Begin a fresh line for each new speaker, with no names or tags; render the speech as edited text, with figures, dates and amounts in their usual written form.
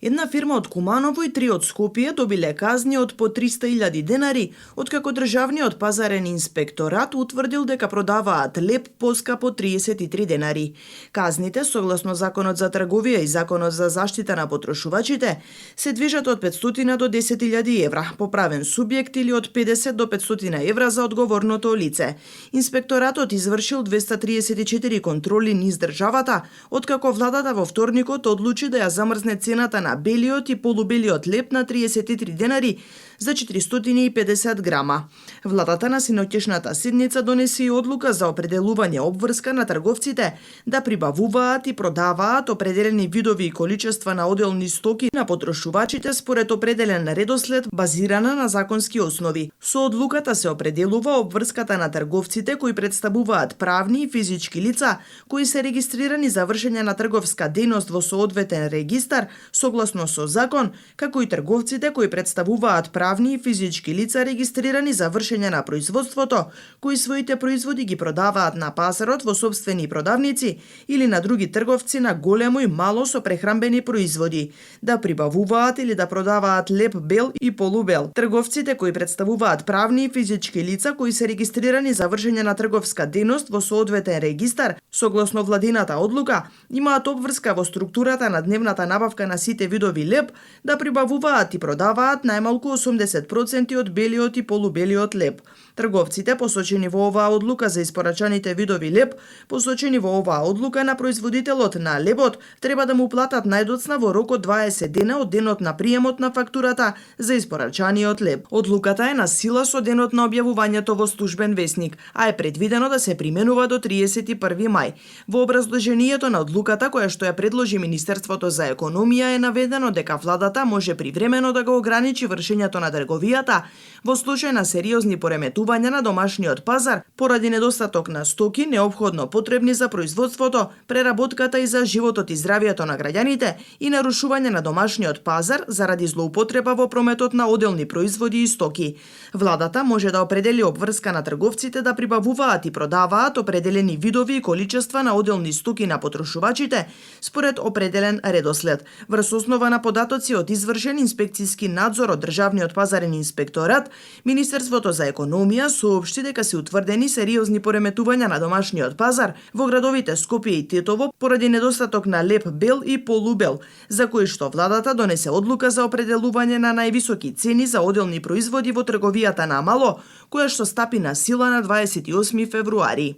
Една фирма од Куманово и 3 од Скопје добиле казни од по 300.000 денари, откако државниот пазарен инспекторат утврдил дека продаваат леб поскапо 33 денари. Казните, согласно Законот за трговија и Законот за заштита на потрошувачите, се движат од 500 до 10.000 евра по правен субјект или од 50 до 500 евра за одговорното лице. Инспекторатот извршил 234 контроли низ државата, откако владата во вторникот одлучи да ја замрзне цената на белиот и полубелиот леб на 33 денари за 450 грама. Владата на синоќешната седница донесе и одлука за определување обврска на трговците да прибавуваат и продаваат определени видови и количества на одделни стоки на потрошувачите според определен редослед базирана на законски основи. Со одлуката се определува обврската на трговците кои представуваат правни и физички лица кои се регистрирани за вршење на трговска дејност во соодветен регистар согласно со закон, како и трговците кои представуваат правни и физички лица регистрирани за вршење на производството, кои своите производи ги продаваат на пазарот во сопствени продавници или на други трговци на големо и мало со прехранбени производи, да прибавуваат или да продаваат леб бел и полубел. Трговците кои представуваат правни и физички лица кои се регистрирани за вршење на трговска дејност во соодветен регистар, согласно владината одлука, имаат обврска во структурата на дневната набавка на сите видови леб да прибавуваат и продаваат најмалку 80% од белиот и полубелиот леб. Трговците посочени во оваа одлука за испорачаните видови леб, посочени во оваа одлука на производителот на лебот, треба да му платат најдоцна во рок од 20 дена од денот на приемот на фактурата за испорачаниот леб. Одлуката е на сила со денот на објавувањето во Службен весник, а е предвидено да се применува до 31 мај. Во образложението на одлуката која што ја предложи Министерството за економија е наведено дека владата може привремено да го ограничи вршењето на трговијата во случај на сериозни пореметувања на домашниот пазар поради недостаток на стоки неопходно потребни за производството, преработката и за животот и здравието на граѓаните и нарушување на домашниот пазар заради злоупотреба во прометот на одделни производи и стоки. Владата може да определи обврска на трговците да прибавуваат и продаваат определени видови и количества на одделни стоки на потрошувачите според определен редослед. Врз основа на податоци од извршен инспекцијски надзор од Државниот пазарен инспекторат, Министерството за економија соопшти дека се утврдени сериозни пореметувања на домашниот пазар во градовите Скопје и Тетово поради недостаток на леб бел и полубел, за кои што владата донесе одлука за определување на највисоки цени за одделни производи во трговијата на мало, која што стапи на сила на 28 февруари.